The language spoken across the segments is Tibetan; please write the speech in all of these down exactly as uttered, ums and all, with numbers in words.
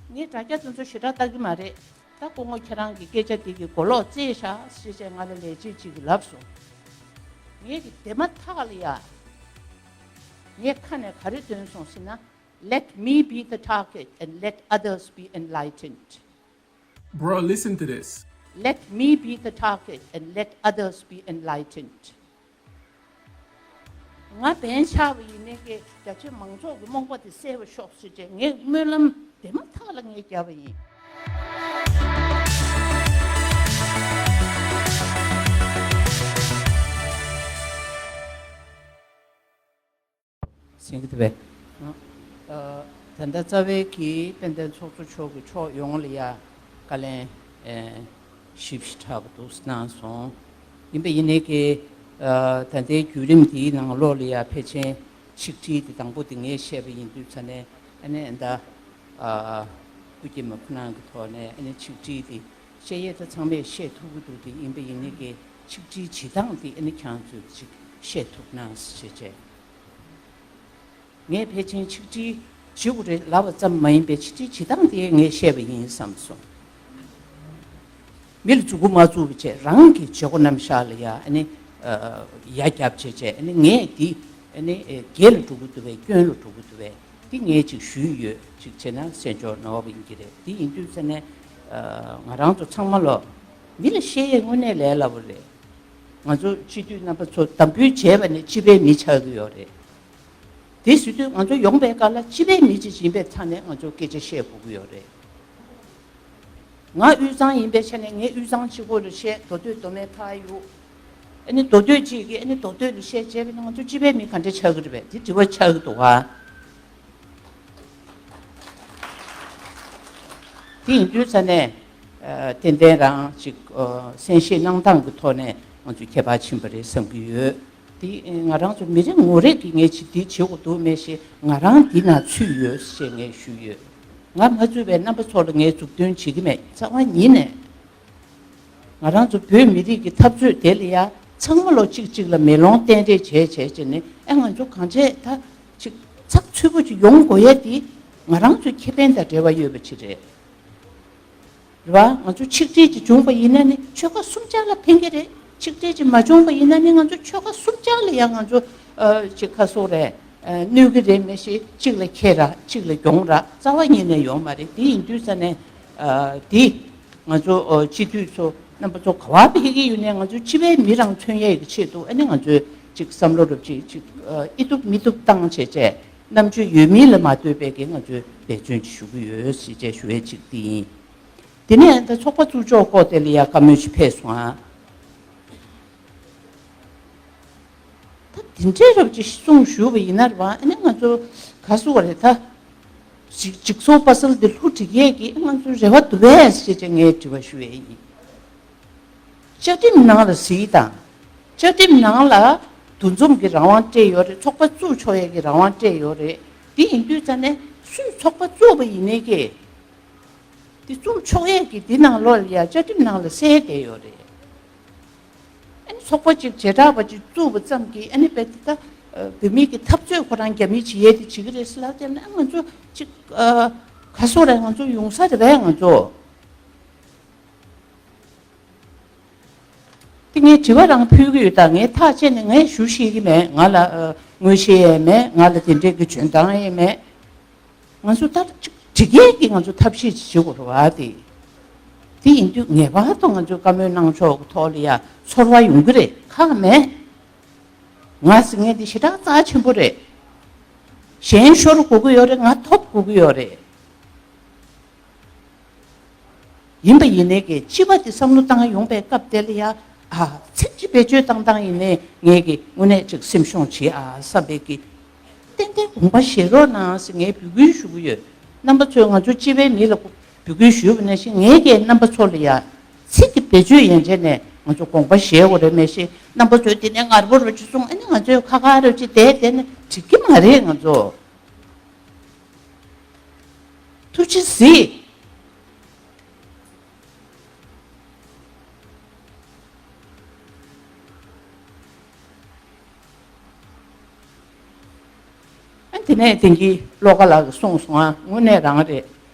ངས་དྲ་རྒྱ་དེ་ཚོ་ཞེ་དྲག་ལྟ་གི་མ་རེད། ད་སྐུ་ངོ་ཁྱེད་རང་གི་སྐད་ཆ་དེ་གི་གོ་ལོག་བཙལ་ཤག་ཟེར་བྱས་ང་ལ་ལས་བྱེད་ཅིག་གིས་ལབ་སོང་། ངས་ཀྱི་དེ་མ་ཐག་ལ་ཡ། ངས་ཁ་ནས་ག་རེ་འདོན་སོང་ཟེར་ན། Let me be the target and let others be enlightened. Bro, listen to this. Let me be the target and let others be enlightened. ང་འབེན་ཆགས་པ་ཡིན་ནའི་ཀྱེ་རྒྱ་ཆེ་མང་ཚོགས་ཀྱི་རྨོངས་པ་དེ་སེལ་བར་ཤོག་ཟེར་བྱས་ངས་སྨོན་ལམ་དེ་མ་ཐག་ལ་ངས་བརྒྱབ་པ་ཡིན། ཟིན་གྱི་འདུག་པས། ཨ། ད་ལྟ་རྩ་བའི་གི་དཔལ་ལྡན་ཚོགས་གཙོ་མཆོག་གི་ཕྱོགས་ཡོངས་ལ་ཡ་བཀའ་ལན་ཨེ་ཞིབ་ཞིབ་ཕྲ་བ་འདུག་གནང་སོང་། ཡིན་པ་ཡིན་ནའི་གི་ཨ་ད་ལྟའི་བརྒྱུད་རིམ་འདིའི་ནང་ལོགས་ལ་ཡ་ཕལ་ཆེར་ཆིག་སྒྲིལ་དེ་དང་པོ་དེ་ངས་བཤད་པ་ཡིན་དུས་ཙ་ནས་ཨ་ནི་ད་ཨ་སྐུ་སྐྱེ་མ་ཁུ་ནང་གི་ཐོག་ནས་ཨ་ནི་ཆིག་སྒྲིལ་དེ་བཤད་ཡས་ད་ཚང་མས་བཤད་ཐུབ་ཀྱི་འདུག་དེ་ཡིན་པ་ཡིན་ནའི་གི་ཆིག་སྒྲིལ་བྱེད་སྟངས་དེ་ཨ་ནི་ཁྱེད་རང་ཚོས་ཅིག་བཤད་ཐུབ་གནང་ཟེར་བྱས། ངས་ཕལ་ཆེར་ཆིག་སྒྲིལ་བྱེད་དགོས་རེད་ལབ་པ་ཙམ་མ་ཡིན་པའི་ཆིག་སྒྲིལ་བྱེད་སྟངས་དེ་ངས་བཤད་པ་ཡིན་བསམ་སོང་། མི་ལ་མཛུབ་གུ་མ་བཙུགས་པ་བྱས་རང་གི་བྱེད་སྒོ་རྣམ་གཞག་ལ་ཡ་ཨ་ནི་ཡ་རྒྱབ་བྱས་བྱས་ཨ་ནི་ངས་འདི་ཨ་ནི་དགེ་ལ་འགྲོ་གི་འདུག་པས་སྐྱོན་ལ་འགྲོ་གི་འདུག་པས་འདི་ངས་ཅིག་ཞུས་ཡོད་ཅིག་བྱས་ན་སེམས་ཆོག་ནོར་བ་ཡིན་གྱི་རེད། འདི་ཡིན་དུས་ཙ་ནས་ང་རང་ཚོ་ཚང་མ་ལོ་མི་ལ་བཤད་ཡས་དངོས་གནས་ལས་སླ་པོ་རེད། ང་ཚོ་སྤྱི་འཐུས་རྣམ་པ་ཚོ་དམ་འབུལ་བྱས་པ་ནས་སྤྱི་པའི་མི་ཆགས་ཀྱི་ཡོད་རེད། དེ་ཟེར་དུས་ང་ཚོ་ཡོང་པའི་སྐབས་ལ་སྤྱི་པའི་མི་ཅིག་ཡིན་པའི་ཆ་ནས་ང་ཚོ་སྐད་ཆ་བཤད་དགོས་ཀྱི་ཡོད་རེད། ང་དབུས་གཙང་ཡིན་པའི་ཆ་ནས་ངས་དབུས་གཙང་གཅིག་པོ་ལ་བཤད། མདོ་སྟོད་མདོ་སྨད་ཕར་གཡུག་ཨ་ནི་མདོ་སྟོད་གཅིག་གིས་ཨ་ནི་མདོ་སྟོད་ལ་བཤད་བྱས་པ་ན་ང་ཚོ་སྤྱི་པའི་མི་ག་འདྲ་ཆགས་ཀྱི་རེད་པས། དེ་དྲི་བ་ཆགས་ཀྱི་འདུག་ག་དེ་ཡིན་དུས་ཙ་ནས་ཨ་ཏན་ཏན་རང་ཅིག་ཨ་གསན་བཞེས་གནང་སྟངས་ཀྱི་ཐོག་ནས་ང་ཚོ་ཁྱད་པར་ཕྱིན་པ་རེད་བསམ་གྱི་ཡོད། དེ་ང་རང་ཚོ་མི་རེ་ངོ་རེས་ཀྱིས་ངས་ཅིག་འདི་བྱེད་དགོས་འདུག་མེད་ཞེས་ང་རང་འདི་ན་ཚུད་ཡོད་ཞེས་ངས་ཞུས་ཡོད། ང་མ་ཚུད་པའི་རྣམ་པ་ཚོ་ལ་ངས་མཛུབ་སྟོན་བྱེད་ཀྱི་མེད། རྩ་བ་ཉིད་ནས་ང་རང་ཚོ་བོད་མི་རིགས་ཀྱི་འཐབ་རྩོད་དེ་ལ་ཡ་ཚང་མ་ལོ་གཅིག་གཅིག་ལ་མེ་ལོང་བསྟན་རེས་བྱས་བྱས་བྱས་ནས་ཨ་ང་ཚོ་གང་བྱས་ད་ཅིག་ཚགས་ཚུད་པོ་ཅིག་ཡོང་དགོས་ཡས་དེ་ང་རང་ཚོའི་ཁེ་ཕན་དང་འབྲེལ་བ་ཡོད་པ་ཅིག་རེད། རེད་བ། ང་ཚོ་ཆིག་སྒྲིལ་ཅིག་བྱུང་པ་ཡིན་ན་ནི་ཆོལ་ཁ་གསུམ་ཆར་ལ་ཕན་གྱི་རེད། ཆིག་སྒྲིལ་ཅིག་མ་བྱུང་པ་ཡིན་ན་ནི་ང་ཚོ་ཆོལ་ཁ་གསུམ་ཆར་ལ་ཡང་ང་ཚོ་ཨ་ཅིག་ཁ་སོ་རེད། ཨ་གནོད་ཀྱི་རེད་མེད་ཞེས་གཅིག་ལ་ཁེ་ར་གཅིག་ལ་གྱོང་ར་རྩ་བ་ཉིད་ནས་ཡོང་མ་རེད། དེ་ཡིན་དུས་ཙ་ནས་ཨ་དེ་ང་ཚོ་ཨ་སྤྱི་འཐུས་ཚོ་རྣམ་པ་ཚོ་ག་བ་ཕེབས་ཀྱི་ཡོད་ནའི་ང་ཚོ་སྤྱི་པའི་མི་རང་མཚོན་ཡས་ཀྱི་ཆེད་དུ་ཨ་ནི་ང་ཚོས་ཅིག་བསམ་བློ་རུབ་ཅིག་ཅིག་ཨ་ཨི་ཐུབ་མི་ཐུབ་བཏང་བྱས་བྱས་རྣམ་དཔྱོད་ཡོད་མིན་ལ་མ་ལྟོས་པའི་གི་ང་ཚོས་འབད་བརྩོན་ཅིག་ཞུ་གི་ཡོད་ཟེར་བྱས་ཞུ་ཡས་ཅིག་དེ་ཡིན། དེ་ནས་ད་ཚོགས་པ་བཙུགས་ཕྱོགས་སྐོར་དེ་ལ་ཡ་བཀའ་མོལ་ཞིག་ཕེབས་སོང་ཨ། ད་དེ་འདྲའི་རབ་ཅིག་གསུངས་ཞུས་པ་ཡིན་ན་རེད་བ། ཨ་ནི་ང་ཚོ་ག་ཟེར་བ་རེད་ད། ཇི་ཇིག་སོ་པ་སལ་དེ་ལྷུ་སྒྲིག་ཡས་ཀྱི་ང་ཚོ་རེ་བ་འདུག་པས་ཞེས་བྱས་ངས་དྲི་བ་ཞུ་ཡས་ཡིན། བཅའ་ཁྲིམས་ནང་ལ་གཟིགས་དང་། བཅའ་ཁྲིམས་ནང་ལ་འདུ་འཛོམས་ཀྱི་རང་དབང་སྤྲད་ཡོད་རེད། ཚོགས་པ་བཙུགས་ཆོག་ཡས་ཀྱི་རང་དབང་སྤྲད་ཡོད་རེད། དེ་ཡིན་དུས་ཙ་ནས་སུས་ཚོགས་པ་བཙུགས་པ་ཡིན་ནའི་ཀྱི། དེ་བཙུགས་ཆོག་ཡས་ཀྱི་དེ་ནང་ལོགས་ལ་ཡ་བཅའ་ཁྲིམས་ནང་ལ་གསལ་བསྡད་ཡོད་རེད། ཨ་ནི་ཚོགས་པ་ཅིག་བྱེ་བྲག་པ་ཅིག་བཙུགས་པ་ཙམ་གྱིས་ཨ་ནི་བས་དེ་ད་བོད་མི་གི་འཐབ་རྩོད་ཁོ་རང་རྒྱ་མིས་བྱེད་ཡས་དེ་བྱེད་ཀྱི་རེད་ཟེར་ལབ་བསྡད་ན་ང་ཚོ་ཅིག་ག་སོ་རེད། ང་ཚོ་ཡོང་ས་རེད་པས་ང་ཚོ། དེ་ངས་དྲི་བ་རང་ཕུལ་གྱི་ཡོད། ད་ངས་ཐག་བཅད་ནས་ངས་ཞུ་ཤེས་ཀྱི་མེད། ང་ལ་ཨ་ངོ་ཤེས་ཡས་མེད། ང་ལ་དེ་འདྲས་ཀྱི་འཇོན་ཐང་ཡས་མེད། ང་ཚོ་ད་ཅིག་འགྲིག་ཡས་ཀྱི་ང་ཚོ་ཐབས་ཤེས་ཅིག་བྱེད་དགོས་རེད་བ། དེ་དེ་ཡིན་དུས་ངེས་པར་དུ་ང་ཚོས་བཀའ་མོལ་གནང་ཕྱོགས་ཀྱི་ཐོག་ལ་ཡ་ཚོར་བ་ཡོང་གི་རེད། ཁག་མེད། ང་ཟེར་མཁན་དེ་ཞེ་དྲག་རྩ་ཆེན་པོ་རེད། གཞན་ཤོར་དགོས་ཀྱི་ཡོད་རེད། ང་ཐོབ་དགོས་ཀྱི་ཡོད་རེད། ཡིན་པ་ཡིན་ནའི་གི་སྤྱི་པ་དེ་བསམ་བློ་བཏང་ཡོང་པའི་སྐབས་དེ་ལ་ཡ་ཨ་ཚིག་གཅིག་བེད་སྤྱོད་བཏང་བཏང་ཡིན་ནའི་ངས་གི་དངོས་གནས་ཅིག་སེམས་ཤོང་བྱེད་ཨ་བསམ་པའི་གི་ཏན་ཏན་དགོངས་པ་བཞེས་རོགས་གནང་ཟེར་ངས་འབོད་སྐུལ་ཞུ་གི་ཡོད། རྣམ་པ་ཚོས་ང་ཚོ་སྤྱི་པའི་མི་ལ་འབོད་སྐུལ་ཞུས་པ་ནང་བཞིན་ངས་གི་རྣམ་པ་ཚོ་ལ་ཡ་ཚིག་གི་བེད་སྤྱོད་ཡན་ཆད་ནས་ང་ཚོ་དགོངས་པ་བཞེས་དགོས་རེད། མེད་ཤེས་རྣམ་པ་ཚོས་དེ་ནས་ངར་པོ་རོ་ཅིག་གསུངས་ཨ་ནི་ང་ཚོས་ཁ་ཁ་རོ་ཅིག་བསྡད་བསྡད་ན་འགྲིག་གི་མ་རེད། ང་ཚོ་ཐུགས་རྗེ་གཟིགས། ཨ་དེ་ནས་དེང་གི་བློ་དགའ་ལགས་ཀྱིས་གསུངས་སོང་ཨ། དངོས་གནས་རང་རེད།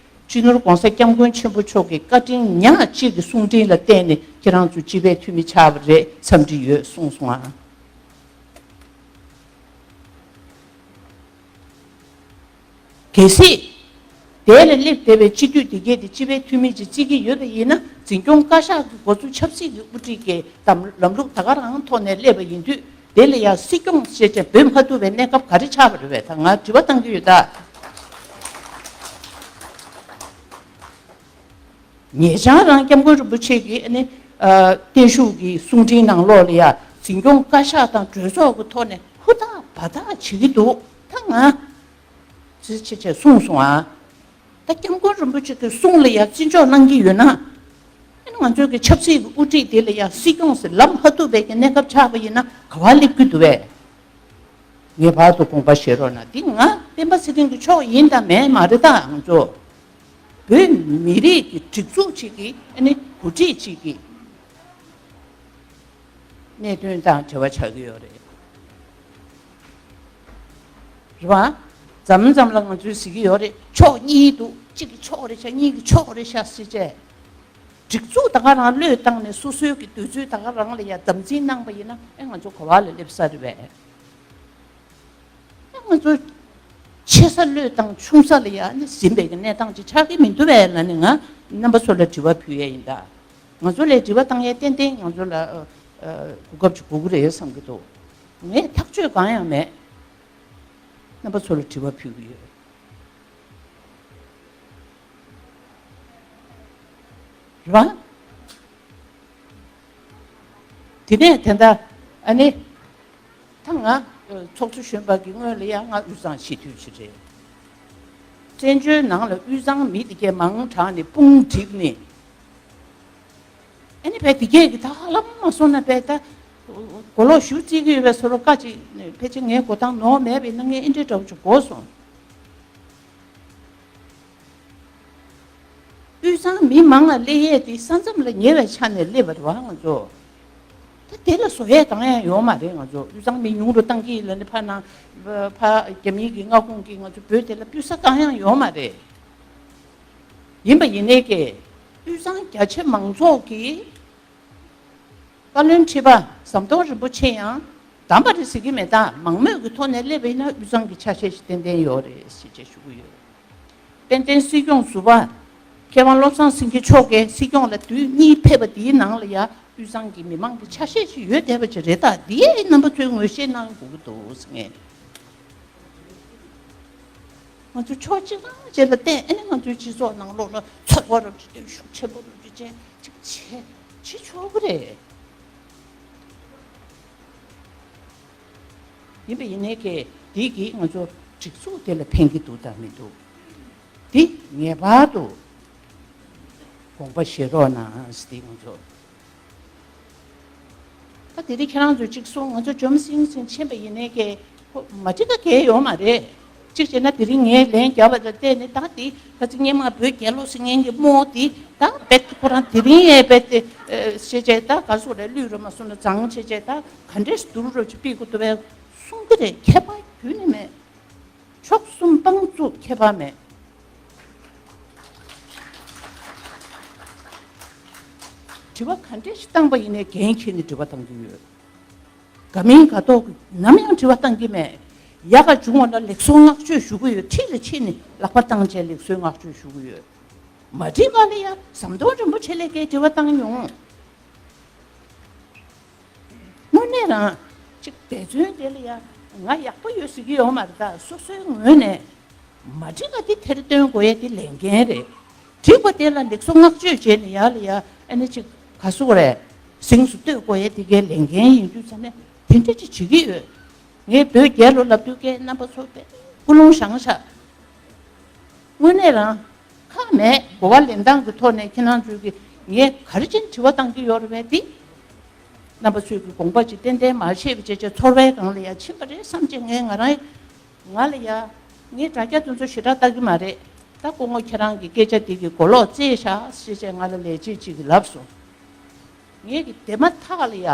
སྤྱི་ནོར་༸གོང་ས་༸སྐྱབས་མགོན་ཆེན་པོ་མཆོག་གི་བཀའ་དྲིན་ཉག་གཅིག་གི་གསུང་འཕྲིན་ལ་བརྟེན་ནས་ཁྱེད་རང་ཚོ་སྤྱི་པའི་འཐུས་མི་ཆགས་པ་རེད་འཚམས་འདྲི་ཡོད་གསུངས་སོང་ཨ། གལ་སྲིད། དེ་ལ་སླེབས་བསྡད་པའི་སྤྱི་འཐུས་དེ་གས་དེ་སྤྱི་པའི་འཐུས་མི་ཅིག་བརྩི་གི་ཡོད་པ་ཡིན་ན་འཛིན་སྐྱོང་བཀའ་ཤག་གི་འགོ་གཙོ་ཆབ་སྲིད་ཀྱི་དབུ་ཁྲིད་ཀྱི་དམ་ལམ་ལུགས་ད་ག་རང་ཐོག་ནས་སླེབས་པ་ཡིན་དུས་དེ་ལ་ཡང་སྲིད་སྐྱོང་ཞེས་བྱས་འབོད་མ་ཐུབ་པའི་གནས་སྐབས་ག་རེ་ཆགས་པ་རེད་པས་ད་ང་དྲི་བ་བཏང་གི་ཡོད་ད། ཉེ་ཆར་རང་སྐྱབས་མགོན་རིན་པོ་ཆེ་གིས་ཨ་ནི་ཨ་བརྟན་བཞུགས་ཀྱི་གསུང་འཕྲིན་ནང་ལོགས་ལ་ཡ་འཛིན་སྐྱོང་བཀའ་ཤག་དང་གྲོས་ཚོགས་ཀྱི་ཐོག་ནས་ཧུར་ཐག་འབད་ཐག་བྱེད་ཀྱི་འདུག་ད་ང་ཚོས་ཆེ་ཆེ་གསུངས་སོང་ཨ། ད་སྐྱབས་མགོན་རིན་པོ་ཆེ་གི་གསུང་ལ་ཡ་བརྩི་འཇོག་གནང་གི་ཡོད་ན། ཨ་ནི་ང་ཚོའི་གི་ཆབ་སྲིད་ཀྱི་དབུ་ཁྲིད་དེ་ལ་ཡ་སྲིད་སྐྱོང་ཟེར་ལབ་མ་ཐུབ་པའི་གི་གནས་སྐབས་ཆགས་པ་ཡིན་ན་ག་བ་སླེབས་ཀྱི་འདུག་བས། ངེས་པར་དུ་དགོངས་པ་བཞེས་རོགས་གནང་། འདི་ང་སྤེན་པ་ཚེ་རིང་གི་ཕྱོགས་ཡིན་དང་མེད་མ་རེད་ད་ང་ཚོ། བོད་མི་རིགས་ཀྱི་སྒྲིག་འཛུགས་གཅིག་གི་ཨ་ནི་འགོ་ཁྲིད་གཅིག་གི་གནད་དོན་དང་འབྲེལ་བ་ཆགས་ཀྱི་ཡོད་རེད། རེད་བ། མཚམས་མཚམས་ལ་ང་ཚོས་ཟེར་གྱི་ཡོད་རེད་ཕྱོགས་གཉིས་འདུག་གཅིག་གི་ཕྱོགས་རེད་ཤག་གཉིས་ཀྱི་ཕྱོགས་རེད་ཤག་ཟེར་བྱས། སྒྲིག་འཛུགས་ད་ག་རང་བློས་བཏང་ནས་སོ་སོའི་གི་འདོད་ཚུལ་ད་ག་རང་ལ་ཡ་དམ་འཛིན་གནང་པ་ཡིན་ན་ཨེ་ང་ཚོ་ག་བ་ལ་སླེབས་ས་རེད་པས། ཨེ་ང་ཚོ་ཆེ་ས་བློས་བཏང་ཆུང་ས་ལ་ཡ་ནི་ཟིན་པའི་གི་གནས་སྟངས་ཅིག་ཆགས་ཀྱི་མི་འདུག་པས་ལ་ནི་ང་རྣམ་པ་ཚོ་ལ་དྲི་བ་ཕུལ་ཡས་ཡིན་ད། ང་ཚོ་ལ་དྲི་བ་བཏང་ཡས་ཏན་ཏན་ང་ཚོ་ལ་ཨ་ཨ་གོ་སྐབས་ཅིག་དགོས་ཀྱི་རེད་བསམ་གྱི་འདུག་ངས་ཐག་གཅོད་གང་ཡང་མེད། རྣམ་པ་ཚོ་ལ་དྲི་བ་ཕུལ་གྱི་ཡོད། རེད་བ། དེ་ནས་དེ་འདྲ་ཨ་ནི། ད་ང་ཚོགས་གཙོ་གཞོན་པ་གི་སྔོན་ལ་ཡང་ང་དབུས་གཙང་སྤྱི་འཐུས་ཅིག་རེད། བཙན་བྱོལ་ནང་ལ་དབུས་གཙང་མི་དེ་གས་མང་དྲགས་ནས་དཔུང་བསྒྲིགས་ནས། ཨ་ནི་བས་དེ་གས་ཀྱི་ད་ཧ་ལམ་མ་སོང་ན་བས་ད་གོ་ལོག་ཞུ་རྩིས་ཀྱི་ཡོད་པའི་བཟོ་འདྲ་བཀའ་ཅིག་ཕལ་ཆེར་ངའི་གོ་སྟངས་ནོར་མེད་པས་ན་ངས་ཨེ་འདྲའི་འདྲ་བོ་ཅིག་གོ་སོང་། དབུས་གཙང་མི་མང་ལ་སླེབས་ཡས་དེ་ས་མཚམས་ལ་ཉེ་བའི་ཆ་ནས་སླེབས་པ་རེད་བ་ང་ཚོ། ད་དེ་ལ་བཟོ་ཡས་གང་ཡང་ཡོད་མ་རེད་ང་ཚོ་དབུས་གཙང་མི་ཉུང་རུ་བཏང་གི་ལ་ནི་ཕ་ནང་ཕ་རྒྱ་མིའི་གི་མངའ་ཁོངས་ཀྱི་ང་ཚོ་བོད་དེ་ལ་སྤུས་ས་གང་ཡང་ཡོད་མ་རེད། ཡིན་པ་ཡིན་ནའི་ཀྱེ་དབུས་གཙང་རྒྱ་ཆེ་མང་ཚོགས་ཀྱིས། བཀའ་བློན་ཁྲི་པ་ཟམ་གདོང་རིན་པོ་ཆེ་ཡང་གདམས་པ་རེད་ཟེར་གྱི་མེད་ད་མང་མོས་ཀྱི་ཐོག་ནས་སླེབས་པ་ཡིན་ན་དབུས་གཙང་གི་ཆ་ཤས་ཤིག་ཏན་ཏན་ཡོད་རེད་ཟེར་བྱས་ཞུ་གི་ཡོད། དཔལ་ལྡན་སྲིད་སྐྱོང་ཟུར་པ་མཁས་དབང་བློ་བཟང་སེང་གེ་མཆོག་གིས་སྲིད་སྐྱོང་ལ་དུས་གཉིས་ཕེབས་པ་དེའི་ནང་ལ་ཡ་དབུས་གཙང་གི་མི་མང་གི་ཆ་ཤས་ཤིག་ཡོད་བསྡད་པ་ཅིག་རེད་ད་འདི་ཡས་རྣམ་པ་ཚོས་ངོས་བཞེས་གནང་དགོས་ཀྱི་འདུག་ཟེར་ངས། ང་ཚོ་ཕྱོགས་གཅིག་རང་གཅིག་ལ་བརྟེན་ཨ་ནི་ང་ཚོའི་སྤྱི་ཚོགས་ནང་ལོགས་ལ་ཚོར་བ་རབ་ཀྱི་སྟོབས་ཤུགས་ཆེན་པོ་རབ་ཀྱི་ཅན་ཅིག་བྱེད་བྱེད་ཆོག་གི་རེད། ཡིན་པ་ཡིན་ནའི་ཀྱེ་འདི་གིས་ང་ཚོ་སྒྲིག་འཛུགས་དེ་ལ་ཕན་གྱི་འདུག་དང་མི་འདུག་འདི་ངེས་པར་དུ་དགོངས་པ་བཞེས་རོགས་གནང་ཟེར་ཏེ་ང་ཚོ། ད་དེ་རིང་ཁྱེད་རང་ཚོས་གཅིག་གསུང་ང་ཚོ་འཇོམས་སེང་སེང་ཕྱིན་པ་ཡིན་ནའི་ཀྱེ་ཁོ་མ་འགྲིག་ག་གལ་ཡོད་མ་རེད། གཅིག་བྱས་ན་དེ་རིང་ངས་ལན་བརྒྱབ་པ་དང་བལྟས་ནས་ད་དེ་ཁ་ཚིག་སྔོན་མ་བོད་རྒྱལ་ལོ་ཟེར་མཁན་གྱི་རྨོ་དེ་ད་རྦད་དེ་ཁོ་རང་དེ་རིང་ཡས་རྦད་དེ་ཞེས་བྱས་ད་ག་སོག་རེད་བླུས་རོ་མ་སོང་ན་བཟང་བྱས་བྱས་ད་ག་འདྲས་སྡུར་རོ་ཅིག་ཕིག་གོ་ཏོ་བས་གསུང་གི་རེད། ཁྱད་པར་ཁྱོན་ནས་མེད། ཕྱོགས་གསུམ་དཔང་བཙུགས་ཁྱད་པར་མེད། དྲི་བ་ག་འདྲ་ཞིག་བཏང་པ་ཡིན་ནའི་འགན་འཁྱེར་ནས་དྲི་བ་བཏང་གི་ཡོད། དགའ་མིན་དགའ་མདོག་གིས་ནམ་ཡང་དྲི་བ་བཏང་གི་མེད། ཡག་ག་བྱུང་བ་ན་ལེགས་སོ་བསྔགས་བརྗོད་ཞུ་གི་ཡོད། འཁྲིས་ལ་ཕྱིན་ནས་ལག་པ་བཏང་བྱས་ལེགས་སོ་བསྔགས་བརྗོད་ཞུ་གི་ཡོད། མ་འགྲིག་ག་ལ་ཡ་ཟམ་གདོང་རིན་པོ་ཆེ་ལས་ཀའི་དྲི་བ་བཏང་མྱོང་། དངོས་གནས་རང་། གཅིག་འབད་བརྩོན་དེ་ལ་ཡ། ང་ཡག་པོ་ཡོད་ཟེར་གྱི་ཡོད་མ་རེད་ད་སོ་སོའི་ངོས་ནས། མ་འགྲིག་པ་དེ་ཐེར་འདོན་དགོས་ཡ་དེ་ལས་འགན་རེད། འགྲིག་པ་དེ་ལ་ལེགས་སོ་བསྔགས་བརྗོད་བྱས་ནས་ཡར་ལ་ཡ་ཨ་ནི་གཅིག་ག་སུ་རེད། གཟེངས་སུ་གཏོད་དགོས་ཡ་དེ་གའི་ལས་འགན་ཡིན་དུས་ཙ་ནས་དེ་འདྲ་ཅིག་བྱེད་ཀྱི་ཡོད། ངས་བོད་རྒྱལ་ལོ་ལབ་དུས་ཀའི་རྣམ་པ་ཚོ་དཔེ་ཀུན་སློང་བཞེངས་ཤག་དངོས་གནས་རང་། ཁག་མེད་གོ་བ་ལེན་སྟངས་ཀྱི་ཐོག་ནས་ཁྱེད་རང་ཚོས་ཀྱི་ངས་ག་རེ་བྱས་ནས་དྲི་བ་བཏང་གི་ཡོད་རེད་པས་འདི། རྣམ་པ་ཚོས་ཀྱི་དགོངས་པ་ཅིག་ཏན་ཏན་མ་བཞེས་པ་བྱས་བྱས་ཚོར་བའི་སྒང་ལ་ཡ་ཕྱིན་པ་རེད་བསམ་བྱས་ངས་ང་རང་ང་ལ་ཡ། ངས་དྲ་རྒྱ་དེ་ཚོ་ཞེ་དྲག་ལྟ་གི་མ་རེད། ད་སྐུ་ངོ་ཁྱེད་རང་གི་སྐད་ཆ་དེ་གི་གོ་ལོག་བཙལ་ཤག་ཞེས་བྱས་ང་ལ་ལས་བྱེད་ཅིག་གིས་ལབ་སོང་། ངས་ཀྱི་དེ་མ་ཐག་ལ་ཡ།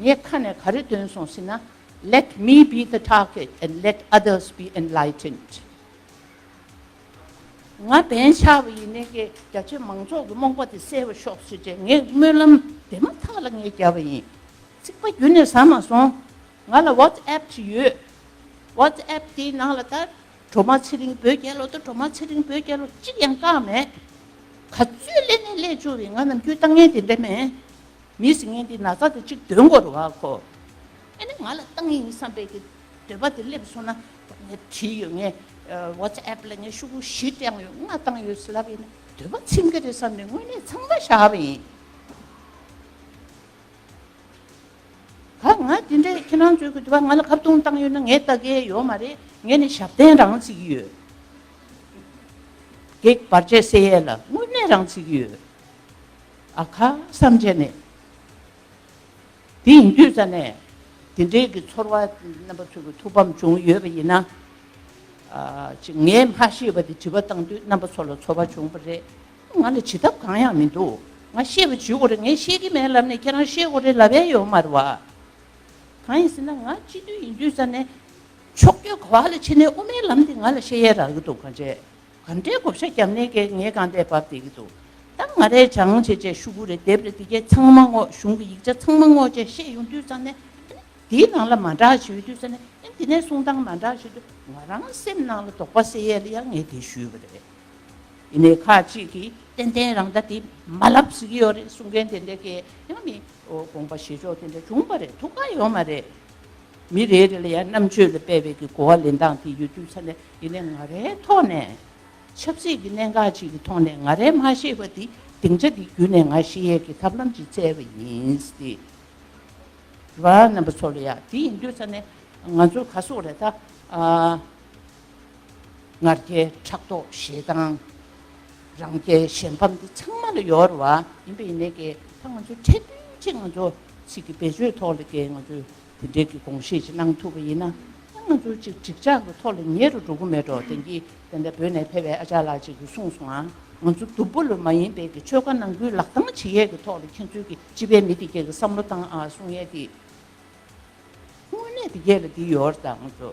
ངས་ཁ་ནས་ག་རེ་འདོན་སོང་ཟེར་ན། Let me be the target and let others be enlightened. ང་བན་ཆགས་པ་ཡིན་ནའི་ཀྱེ་རྒྱ་ཆེ་མང་ཚོགས་ཀྱི་རྨོངས་པ་དེ་སེལ་བར་ཤོག་ཟེར་བྱས་ངས་སྨོན་ལམ་དེ་མ་ཐག་ལ་ངས་བརྒྱབ་པ་ཡིན། ཚིག་པ་རྒྱུན་ནས་ཟ་མ་སོང་། ང་ལ་ཝ་ཙི་ཨེབ་ཅིག་ཡོད། ཝ་ཙི་ཨེབ་དེའི་ནང་ལ་ད་གྲོ་མ་ཚེ་རིང་བོད་རྒྱལ་ལོ་ད་གྲོ་མ་ཚེ་རིང་བོད་རྒྱལ་ལོ་གཅིག་ཡང་བཀག་མེད། ག་ཚོད་སླེབས་ནས་སླེབས་བཅུག་པའི་ང་ནམ་རྒྱུན་བཏང་ངན་དེ་འདྲ་མེད། མི་ཟེར་མཁན་དེ་ན་ཚ་དེ་གཅིག་འདོན་དགོས་རེད་བ་ཁོ། ཨ་ནི་ང་ལ་བཏང་ངེས་ཡིན་བསམ་པའི་གི་འདོད་པ་དེ་སླེབས་སོང་ན་ངས་བྲིས་ཡོད། ངས་ཝ་ཙི་ཨེབ་ལ་ངས་ཤོག་གུ་བཞི་བཏང་ཡོད། ལྔ་བཏང་ཡོད་ཟེར་ལབ་ཡིན་ན་འདོད་པ་ཚིམ་གི་རེད་བསམ་ནས་དངོས་གནས་ཚང་མ་བཞག་པ་ཡིན། ག་ང་དེ་འདྲའི་ཁྱེད་རང་ཚོའི་གི་འདོད་པ་ང་ལ་ཁ་བརྡུང་བཏང་ཡོད་ན་ངས་ལྟ་གི་ཡོད་མ་རེད། ངས་ནི་ཞབས་བརྟན་རང་བརྩི་གི་ཡོད། གེགས་བར་ཆད་སེལ་ཡས་ལ་དངོས་གནས་རང་བརྩི་གི་ཡོད། ཨ་ཁ་བསམ་བྱས་ནས། དེ་ཡིན་དུས་ཙ་ནས་དེ་འདྲའི་གི་ཚོར་བ་རྣམ་པ་ཚོ་གི་ཐུགས་ཕམ་བྱུང་ཡོད་པ་ཡིན་ན། ཨ་ཅིག་ངས་མ་ཤེས་པ་དེ་དྲི་བ་བཏང་དུས་རྣམ་པ་ཚོ་ལ་ཚོར་བ་བྱུང་བ་རེད། ང་ལ་བྱེད་ཐབས་གང་ཡང་མི་འདུག་ང་ཤེས་པ་བྱེད་དགོས་རེད། ངས་ཤེས་ཀྱི་མེད་ལབ་ནས་ཁྱེད་རང་ཤེས་དགོས་རེད་ལབ་ཡས་ཡོད་མ་རེད་བ། གང་ཡིན་ཟེར་ན་ང་སྤྱི་འཐུས་ཡིན་དུས་ཙ་ནས་ཕྱོགས་སྐྱོད་ག་བ་ལ་ཕྱིན་ནས་དབུ་མའི་ལམ་དེ་ང་ལ་བཤད་ཡས་རག་གི་འདུག་གང་བྱས། ག་འདྲའི་བགོ་བཤའ་བརྒྱབ་ནས་ཀྱི་ངས་གང་འདྲའི་བབས་བསྡད་ཀྱི་འདུག་ད་ང་རའི་བྱང་བྱས་བྱས་ཤོག་གུ་རེ་དེབ་རེ་དེ་གས་ཚང་མ་སྔོག་གཞུང་གི་ཡིག་ཆ་ཚང་མ་སྔོག་བྱས་བཤད་ཡོང་དུས་ཙང་ནས། དེའི་ནང་ལ་མ་འདྲ་བྱེད་དུས་ཙང་ནས་དེ་ནས་གསུང་སྟངས་མ་འདྲ་བྱེད་དུས་ང་རང་སེམས་ནང་ལ་དོགས་པ་སེལ་ཡས་ལ་ཡང་ངས་དེ་ཞུས་པ་རེད། ཡིན་ནའི་ཁ་ཅིག་གིས་ཏན་ཏན་རང་ད་དེ་མ་ལབ་ཟེར་གྱི་ཡོད་རེད། གསུང་མཁན་དེ་འདྲ་གས་ཡང་མི་དགོངས་པ་བཞེས་ཕྱོགས་དེ་འདྲ་བྱུང་བ་རེད། ཐུགས་ཁག་ཡོད་མ་རེད། མི་རེ་རེ་ལ་ཡང་རྣམ་དཔྱོད་ལ་དཔག་པའི་གི་གོ་བ་ལེན་སྟངས་དེ་ཡོད་དུས་ཙ་ནས། ཡིན་ནའི་ང་རའི་ཐོག་ནས་ཆབ་སྲིད་ཀྱི་གནད་འགག་ཅིག་གི་ཐོག་ནས་ང་རའི་མ་ཤེས་པ་དེ་སྡིངས་ཆ་དེ་བརྒྱུད་ནས་ང་ཤེས་ཡས་ཀྱི་ཐབས་ལམ་ཅིག་བཙལ་བ་ཡིན་ཏེ། རེད་བ། རྣམ་པ་ཚོ་ལ་ཡ་དེ་ཡིན་དུས་ཙ་ནས་ང་ཚོ་ག་སོག་རེད་ད། ཨ། ང་རྒྱལ་ཕྲག་དོག་ཞེ་སྡང་། རང་རྒྱལ་གཞན་ཕམ་འདི་ཚང་མ་ལ་ཡོད་རེད་བ། ཡིན་པ་ཡིན་ནའི་ཀྱེ་ད་ང་ཚོ་ཁྲལ་བསྟུན་ཅིག་ང་ཚོ་ཚིག་གི་བེད་སྤྱོད་ཐོག་ལ་ཀྱེ་ང་ཚོས་དེ་འདྲའི་གི་དགོངས་བཞེས་ཅིག་གནང་ཐུབ་པ་ཡིན་ན། ད་ང་ཚོ་ཅིག་འགྲིག་འཇགས་ཀྱི་ཐོག་ལ་ཉེ་རུ་འགྲོ་གི་མེད་འགྲོ། དེང་གི་དེ་འདྲ་བོད་ནས་ཕེབས་པའི་ཨ་ཅག་ལགས་ཅིག་གིས་གསུངས་སོང་ཨ། ང་ཚོ་སྡུག་པོ་ལ་མ་ཡིན་པའི་གི་ཆོལ་ཁ་ནང་ཁུལ་ལག་གདང་བྱེད་ཡས་ཀྱི་ཐོག་ལ་ཁྱེད་ཚོའི་གི་སྤྱི་པའི་མི་དེ་གས་ཀྱི་བསམ་བློ་བཏང་ཨ་གསུང་ཡས་དེ། དངོས་གནས་དེ་གས་ལ་འདི་ཡོད་རེད་ད་ང་ཚོ།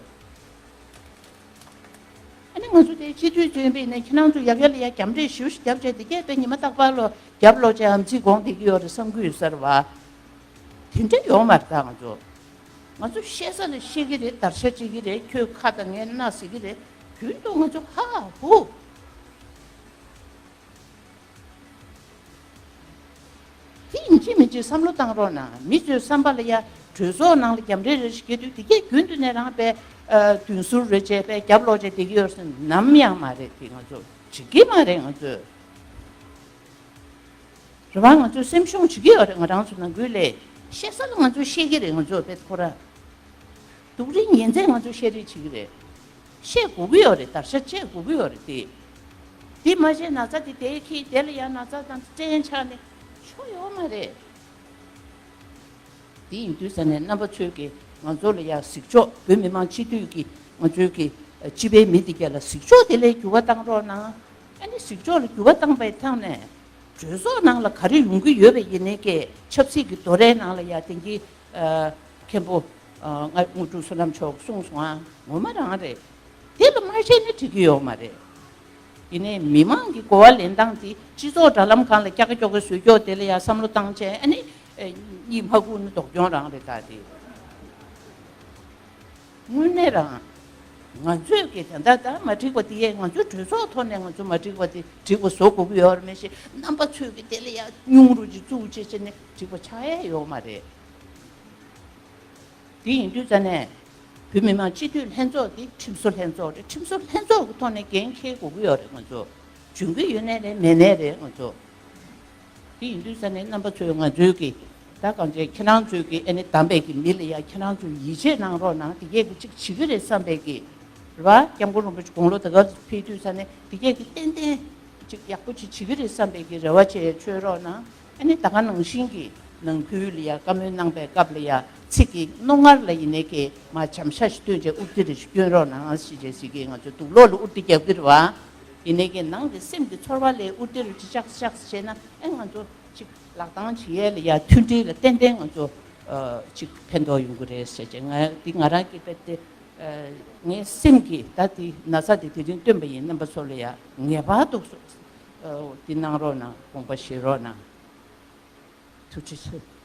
ཨ་ནི་ང་ཚོ་དེ་སྤྱི་འཐུས་ཚོས་པས་ནས་ཁྱེད་རང་ཚོ་ཡ་གི་ལ་ཡ་རྒྱབ་འདྲེ་ཞེ་པོ་ཞིག་རྒྱབ་བྱས་དེ་གས་དཔེ་ཉི་མ་རྟག་པར་ལོ་རྒྱབ་ལོག་བྱས་ཨམ་ཚིག་དགོངས་བསྡད་ཀྱི་ཡོད་རེད་བསམ་གྱི་ཡོད་ས་རེད་བ། དེ་འདྲ་ཡོད་མ་རེད་ད་ང་ཚོ། ང་ཚོ་བཤད་ས་ལ་བཤད་ཀྱི་རེད། བརྡར་ཤ་བྱེད་ཀྱི་རེད། ཁྱོད་ཁ་དང་ངའི་སྣ་ཟེར་གྱི་རེད། རྒྱུན་དུ་ང་ཚོ་ཧ་ཧུ། དེ་ཡིན་གཅིག་མིན་གཅིག་བསམ་བློ་བཏང་རོགས་གནང་། མི་ཚོའི་བསམ་པ་ལ་ཡ་གྲོས་ཚོགས་ནང་ལ་རྒྱབ་འདྲེ་རེ་ཞིག་སྐྱེ་དུས་དེ་གས་རྒྱུན་དུ་ནས་རང་པའི་མདུན་ཟུར་རེ་བྱས་པའི་རྒྱབ་ལོག་བྱས་བསྡད་ཀྱི་ཡོད་ཟེར་ནམ་ཡང་མ་རེད། དེ་ང་ཚོ་བྱེད་ཀྱི་མ་རེད། ང་ཚོས་རེད་བ། ང་ཚོས་སེམས་ཤུགས་བྱེད་ཀྱི་ཡོད་རེད། ང་རང་ཚོ་ནང་ཁུལ་ལས་བཤད་ས་ལ་ང་ཚོས་བཤད་ཀྱི་རེད། ང་ཚོ་དཔེ་ཁོ་ར་སྡུག་རིགས་ཉིན་མཚན་ང་ཚོས་བཤད་རེས་བྱེད་ཀྱི་རེད། བཤད་དགོས་ཀྱི་ཡོད་རེད། བརྡར་ཤ་བཅད་དགོས་ཀྱི་ཡོད་རེད་དེ། དེ་མ་བཤད་ན་ཚ་དེ་དེ་ཁྱི་དེ་ལ་ཡང་ན་ཚ་དང་སྐྲན་ཆགས་ནས་ཆོ་ཡོད་མ་རེད། དེ་ཡིན་དུས་ས་ནས་རྣམ་པ་ཚོས་ཀྱི་ང་ཚོ་ལ་ཡང་གཟིགས་ཕྱོགས། བོད་མི་མང་སྤྱི་འཐུས་ཀྱི་ང་ཚོའི་གི་སྤྱི་པའི་མི་དེ་གས་ལ་གཟིགས་ཕྱོགས་དེ་ལས་འགྱུར་བ་བཏང་རོགས་གནང་། ཨ་ནི་གཟིགས་ཕྱོགས་ལ་འགྱུར་བ་བཏང་པའི་ཐང་ནས། གྲོས་ཚོགས་ནང་ལ་ག་རེ་ཡོང་གི་ཡོད་པ་ཡིན་ནའི་ཀྱེ་ཆབ་སྲིད་ཀྱི་རྡོ་རའི་ནང་ལ་ཡ་དེང་གི་ཨ་མཁན་པོ་ཨ་ང་དངོས་གྲུབ་བསོད་ནམས་མཆོག་གསུངས་སོང་ཨ། ངོ་མ་རང་རེད། དེ་ལ་མ་བཤད་ན་འགྲིག་གི་ཡོད་མ་རེད། ཡིན་ནའི་མི་མང་གི་གོ་བ་ལེན་སྟངས་དེ་སྤྱི་ཚོགས་དྲ་ལམ་སྒང་ལ་ཀྱག་ཀྱོག་གི་བཟོས་ཀྱོག་དེ་ལ་ཡ་བསམ་བློ་བཏང་བྱས་ཨ་ནི་ཨེ་གཉིད་མ་ཁུག་ན་སྡུག་གྱོང་རང་རེད་ད་དེ། དངོས་གནས་རང་། ང་ཚོས་ཀྱི་ད་ལྟ་ད་མ་འགྲིག་པ་དེ་ཡས་ང་ཚོའི་གྲོས་ཚོགས་ཐོག་ནས་ང་ཚོ་མ་འགྲིག་པ་དེ་འགྲིག་པ་བཟོ་དགོས་ཀྱི་ཡོད་རེད། མ་གཞི་རྣམ་པ་ཚོས་ཀྱི་དེ་ལ་ཡ་སྙུང་རུ་ཅིག་བཙུགས་བྱས་བྱས་ནས་འགྲིག་པ་ཆགས་ཡས་ཡོད་མ་རེད། དེ་ཡིན་དུས་ཙ་ནས་བོད་མི་མང་སྤྱི་འཐུས་ལྷན་ཚོགས་དེ་ཁྲིམས་བཟོ་ལྷན་ཚོགས་རེད། ཁྲིམས་བཟོ་ལྷན་ཚོགས་ཀྱི་ཐོག་ནས་འགན་འཁྱེར་དགོས་ཀྱི་ཡོད་རེད། ང་ཚོ་འཇོན་གྱི་ཡོད་ནའི་རེད་མེད་ནའི་རེད། ང་ཚོ་དེ་ཡིན་དུས་ཙ་ནས་རྣམ་པ་ཚོས་ང་ཚོའི་གི་ད་གང་བྱས་ཁྱེད་རང་ཚོའི་གི་ཨ་ནི་བདམས་པའི་གི་མི་ལ་ཡ་ཁྱེད་རང་ཚོས་ཡིད་ཆེས་གནང་རོགས་གནང་། དེ་གས་གི་གཅིག་བྱེད་ཀྱི་རེད་བསམ་པའི་གི་རེད་བ། སྐྱབས་མགོན་རིན་པོ་ཆེ་དགུང་ལོ་ད་ག་ཕེབས་དུས་ཙ་ནས་དེ་གས་གི་ཏན་ཏན་གཅིག་ཡག་པོ་ཅིག་བྱེད་ཀྱི་རེད་བསམ་པའི་གི་རེ་བ་བྱས་ཆོད་རོགས་གནང་། ཨ་ནི་ད་ག་ནང་བཞིན་གྱི་ནང་ཁུལ་ལ་ཡ་བཀའ་མོལ་གནང་པའི་སྐབས་ལ་ཡ་ཚིག་གི་རྣོ་ངར་ལ་ཡིན་ནའི་ཀྱེ་མ་བྱམས་ཤ་ཞིག་སྟོན་བྱས་དབུ་ཁྲིད་རེ་ཞིག་སྐྱོན་རོགས་གནང་ཞེས་བྱས་ཟེར་གི་ང་ཚོ་དུག་ལོག་ལ་དབུ་ཁྲིད་རྒྱབ་ཀྱི་རེད་བ། ཡིན་ནའི་ཀྱེ་ནང་གི་སེམས་ཀྱི་ཚོར་བ་ལས་དབུ་ཁྲིད་རེ་ཅིག་ཅག་ཅག་བྱས་ན་ཨེ་ང་ཚོ་ཅིག་ལག་གདང་བྱེད་ཡས་ལ་ཡ་མཐུན་སྒྲིལ་ལ་ཏན་ཏན་ང་ཚོ་ཨ་ཅིག་ཕན་ཐོགས་ཡོང་གི་རེད་ཟེར་བྱས། ང་འདི་ང་རང་གི་དཔེ་དེ་ ངའི་སེམས་ཀྱིས་ད་དེ་ན་ཚ་དེ་དེ་རིང་བཏོན་པ་ཡིན། རྣམ་པ་ཚོ་ལ་ཡ་ངེས་པར་དུ་འདི་གནང་རོགས་གནང་། དགོངས་པ་བཞེས་རོགས་གནང་། ཐུགས་རྗེ་ཆེ།